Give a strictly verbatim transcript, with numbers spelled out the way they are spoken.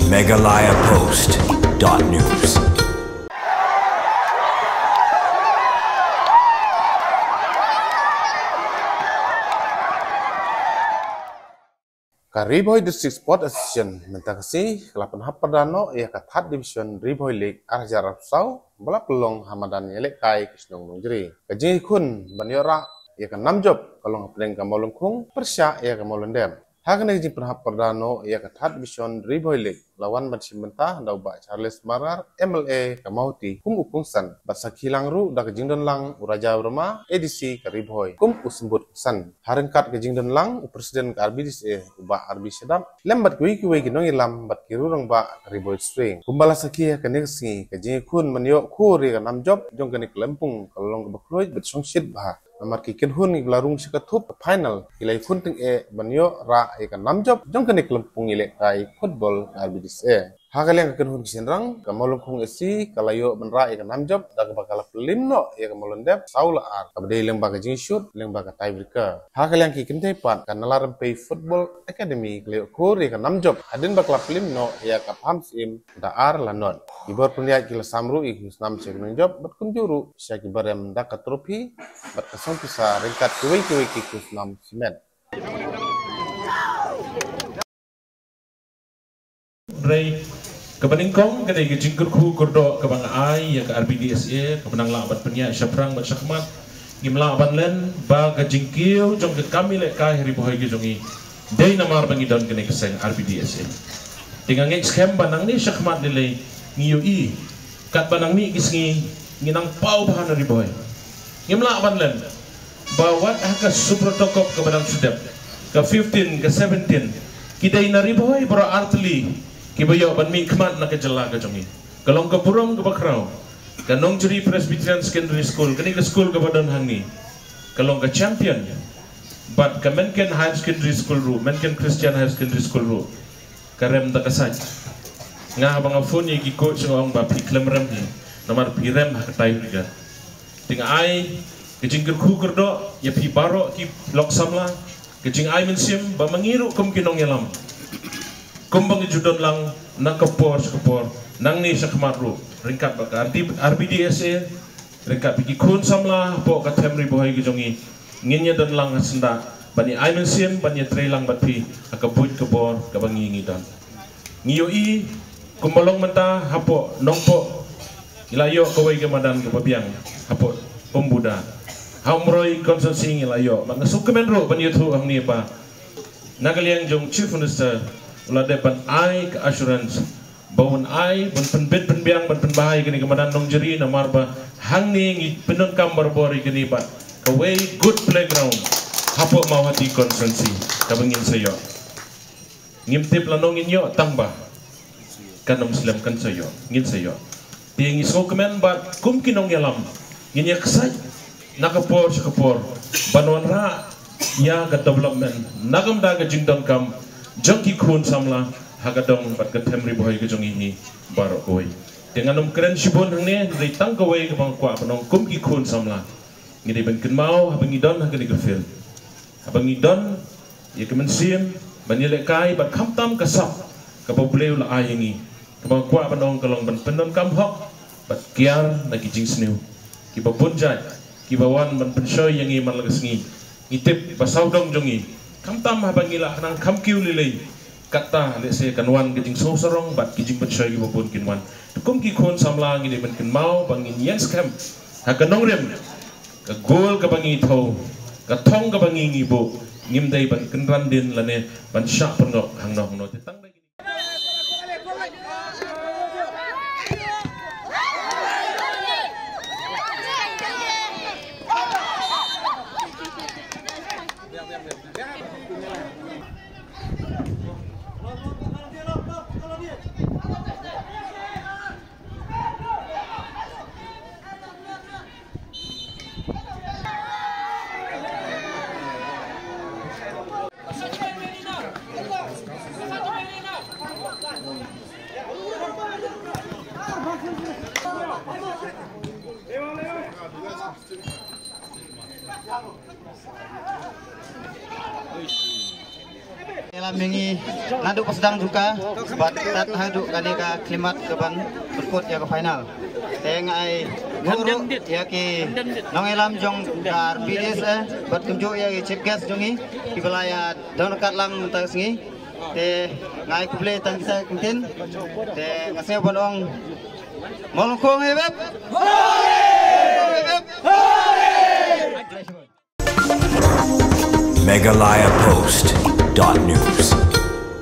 Meghalaya Post dot news. Ka Ri Bhoi District Sport Association mynta ka sngi ka la pynhap pyrda noh ïa ka Third Division Ri Bhoi League ar hajar arphew saw ba la pynlong ha madan ïalehkai ka shnong Nongjri. Ka jingïakhun ban ïoh rah ïa ka nam jop ka long hapdeng ka Mawlyngkhung pyrshah ïa ka Mawlyndep. Ha kane ka jingpynhap pyrda noh ïa ka Third Division Ri Bhoi League la wan ban shim bynta da u Bah Charles Marar, M L A ka Mawhati kum u kongsan, bad sakhi lang ruh da ka jingdon lang u Raja Verma, A D C ka Ri Bhoi, kum u symbud kongsan. Ha ryngkat ka jingdon lang u President ka R B D S A u Bah R B Shadap lem bad kiwei kiwei ki nongïalam bad ki rangbah ka Ri Bhoi District. Kumba la sakhi ha kane ka sngi, ka jingïakhun ban ïoh khur ïa ka nam jop jong kane ka lympung ka long kaba khluid bad shongshit bha. Namar ki kynhun kiba la rung sha ka thup ka final ki la ïakhun tyngeh ban ïoh rah ïa ka nam jop jong kane ka lympung ïalehkai football ka R B D S A. Ha ka liang ka kynhun ki shynrang, ka Mawlyngkhung F C ka la ïoh ban rah ïa ka nam jop da kaba ka la pynliem noh ïa ka Mawlyndep saw la ar, kaba dei lyngba ka jingshut lyngba ka tiebreaker. Ha ka liang ki kynthei pat, ka Nallarymphei Football Academy ka la ïoh khur ïa ka nam jop hadien ba ka la pynliem noh ïa ka Pamsyiem da ar la nod. Ki bor pynïaid ki la sam ruh ïa ki khusnam sha ki nongjop bad kumjuh ruh sha ki barem da ka trophy bad ka song pisa ryngkat kiwei kiwei ki khusnam shimet. Hynrei kaba nyngkong ka dei ka jingkyrkhu kyrdoh kaba nga ai ïa ka R B D S A kaba nang lah ban pynïaid shaphrang bad shakhmat. Ngim lah ban len ba ka jingkiew jong ka kam ïalehkai ha Ri Bhoi ka jong ngi dei namar ba ngi don kane ka seng R B D S A. Te nga ngeit skhem ba nangne shakhmat lei lei ngi ïohi katba nang mih ki sngi ngi nang paw bha na Ri Bhoi. Ngim lah ban len ba wat ha ka Subrata Cup kaba dang shu dep, ka fifteen, ka seventeen, ki dei na Ri Bhoi baroh artylli kiba ïoh ban mihkhmat na ka jylla ka jong ngi. Ka long ka burom kaba khraw. Ka Nongjri Presbyterian Secondary School, kane ka skul kaba don hangne, ka long ka champion. Bad ka Menken Higher Secondary School ruh, Menken Christian Higher Secondary School ruh, ka rem da ka sait. Nga haba nga phone ïa ki coach nga ong ba phi khlem rem hi namar phi rem ha ka tiebreaker. Te nga ai ka jingkyrkhu kyrdoh ïa phi baroh ki lok samla, ka jingai mynsiem ba ma ngi ruh kum ki nongïalam, kumba ngi ju don lang na ka por sha ka por, nangne shakhmat ruh ryngkat bad ka R B D S A, ryngkat bad ki khun samla hapoh ka them Ri Bhoi ka jong ngi, ngin ïa don lang ha syndah ban ïa ai mynsiem ban ïa trei lang bad phi ha ka buit ka bor kaba ngi ngi don. Ngi ïohi kumba long mynta hapoh Nongpoh ngi la ïoh kawei ka madan kaba biang hapoh Umbuda. Ha Umroi constituency ngi la ïoh, bad nga sngewkmen ruh ban ïathuh hangne ba na ka liang jong Chief Minister u la dep ban ai ka assurance ba un ai ban pynbit pynbiang ban pynbha ïa kane ka madan Nongjri namar ba hangne ngi pyndonkam barabor ïa kane bad kawei good playground hapoh Mawhati constituency kaba ngin sa ïoh. Ngim tip lano ngin ïoh tang ba kan ym slem kan sa ïoh, ngin sa ïoh. Te ngi sngewkmen bad kum ki nongïalam ngin ïa ksaid na ka por sha ka por ban wanrah ïa ka development na ka bynta ka jingdonkam jong ki khun samla ha ka dong bad ka them Ri Bhoi ka jong ngi hi baroh kawei. Te ngan ym kren shibun hangne, hynrei tang kawei kaba nga kwah ban ong kum ki khun samla, ngi dei ban kynmaw haba ngi don ha kane ka field, haba ngi don ïa ka mynsiem ban ïalehkai bad khamtam ka sap kaba U Blei u la ai ïa ngi, kaba nga kwah ban ong ka long ban pyndonkam hok bad kiar na ki jingsniew. Kiba bun jait kiba wan ban pynshoi ïa ngi man la ka sngi. Ngi tip ba sawdong jong ngi, khamtam haba ngi la nang kham kiew lei lei, kata lehse kan wan ka jingsngewsarong bad ki jingpynshoi kiba bun kin wan. Te kum ki khun samla ngi dei ban kynmaw ba ngin ïeng skhem ha ka nongrim, ka gol kaba ngi thew, ka thong kaba ngi ngi buh, ngim dei ban kynran dien lane ban shah pynngop hangno hangno. Te tang da kine Ïalam ïa ngi naduh ka sdang jong ka bad tat haduh kane ka khyllipmat kaban pynkut ïa ka final. Te nga ai nguh ruh ïa ki nongïalam jong ka R P D S A bad kumjuh ïa ki chief guest jong ngi kiba la ïa don ryngkat lang mynta ka sngi. Te nga ai khublei tang kita ki ktien. Te nga sngew ban ong, Mawlyngkhuh ngi bep. Meghalaya Post dot news.